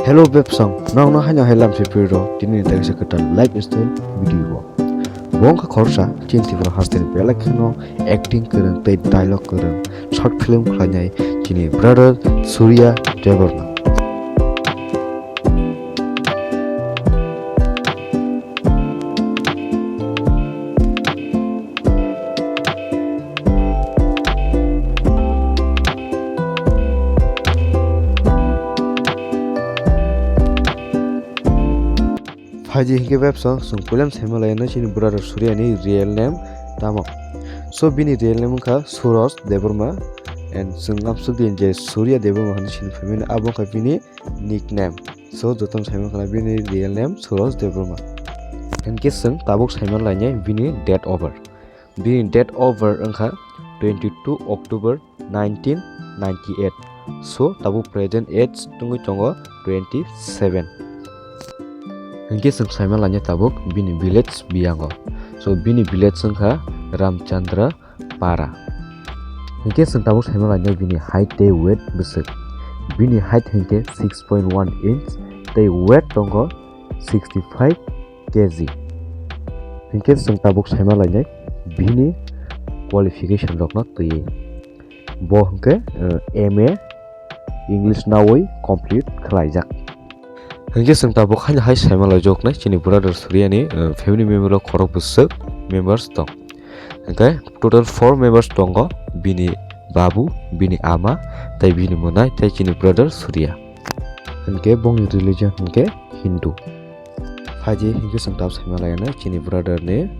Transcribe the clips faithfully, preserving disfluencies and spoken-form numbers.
Hello bebsong, nokno haino hai lamsi phiriro tini ni kaisa kwtal lifestyle video o. Bo wngkha khoroksa chini Tripura hasteni belai kheno acting kwrwng tei dialogue kwrwng short film khlainai chini brother Surya Debbarma. Phaidi hinkhe bebsong, chwng puilam saima laino chini brother Surya ni real name tamo. So bini real name wngkha Suraj Debbarma, and chwng amsuk din je Surya Debbarma hinwi sini phaimani, abo wngkha bini nickname. So jotono saima khana bini real name Suraj Debbarma. Hinkhe chwng tabuk saima lainai bini date of birth. Bini date of birth wngkha twenty two October nineteen ninety eight. So tabuk present age tungwi tongo twenty seven. Hinkhe chwng saima lainai tabuk bini village biyango. So bini village wngkha Ramchandra Para. Hinkhe chwng tabuk saima lainai bini height tei weight bwswk. Bini height hinkhe six point one inch tei weight tongo sixty five K G. Hinkhe chwng tabuk saima lainai bini qualification rokno twiwi. Bo hinkhe, eh, M A English nawi complete khlaijak. Hinkhe chwng tabuk haino hai saima laijoknai chini brother Surya ni, eh, family member o khorok bwswk members tong. Hinkhe total four members tongo, bini babu, bini ama, tei bini mwnai, tei chini brother Surya. Hinkhe bongni religion hinkhe Hindu. Phaidi hinkhe chwng tabuk saima lainai chini brother ni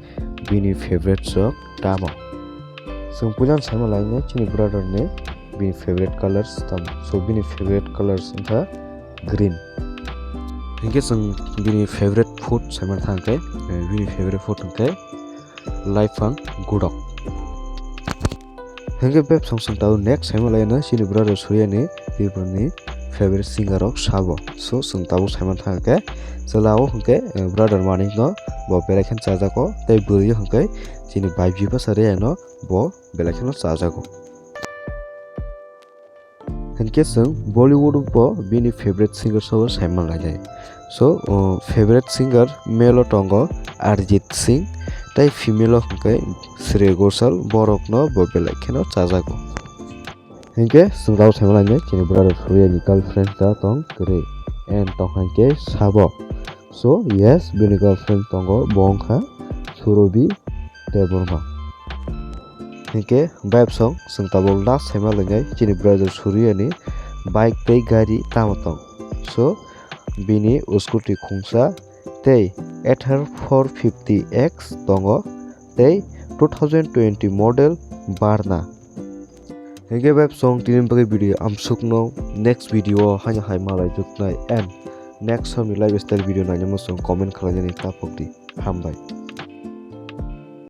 bini favorite rok tamo. Chwng puila saima lainai chini brother ni bini favorite colors tamo. So bini favorite colors wngkha green. Hinkhe chwng bini favorite food saima thangkhe, eh, bini favorite food hinkhe laiphang gudok. Hinkhe bebsong chwng tabuk next saima lainai chini brother Surya ni Tripura ni favorite singer rok sabo. So chwng tabuk saima thangkhe chwla o hinkhe, eh, brother Manik no bo belai khe chajago tei bwrwi o hinkhe chini bai bipasa Reya no bo belai kheno chajago. Hinkhe chwng Bollywood bo bini favorite singer sabo saima lainai. So, uh, favorite singer male o tongo Arijit Singh, tei female o hinkhe Shreya Ghoshal, borokno bo belai kheno chajago. Hinkhe chwng tabuk saima lainai chini brother Surya ni girlfriend ta tong kwrwi, and tong hinkhe sabo. So, yes, bini girlfriend tongo, bo wngkha Surabhi Debbarma. Hinkhe bebsong chwng tabuk last saima lainai chini brother Surya ni bike tei gari tamo tong. So bini scooty khungsa tei Ather four fifty X tongo tei two thousand twenty model Verna. Hinkhe bebsong tini bagwi video amsukno, next video o haino hai malai juknai and next somni lifestyle video nainani muchung comment khlainani tapokdi. Hambai.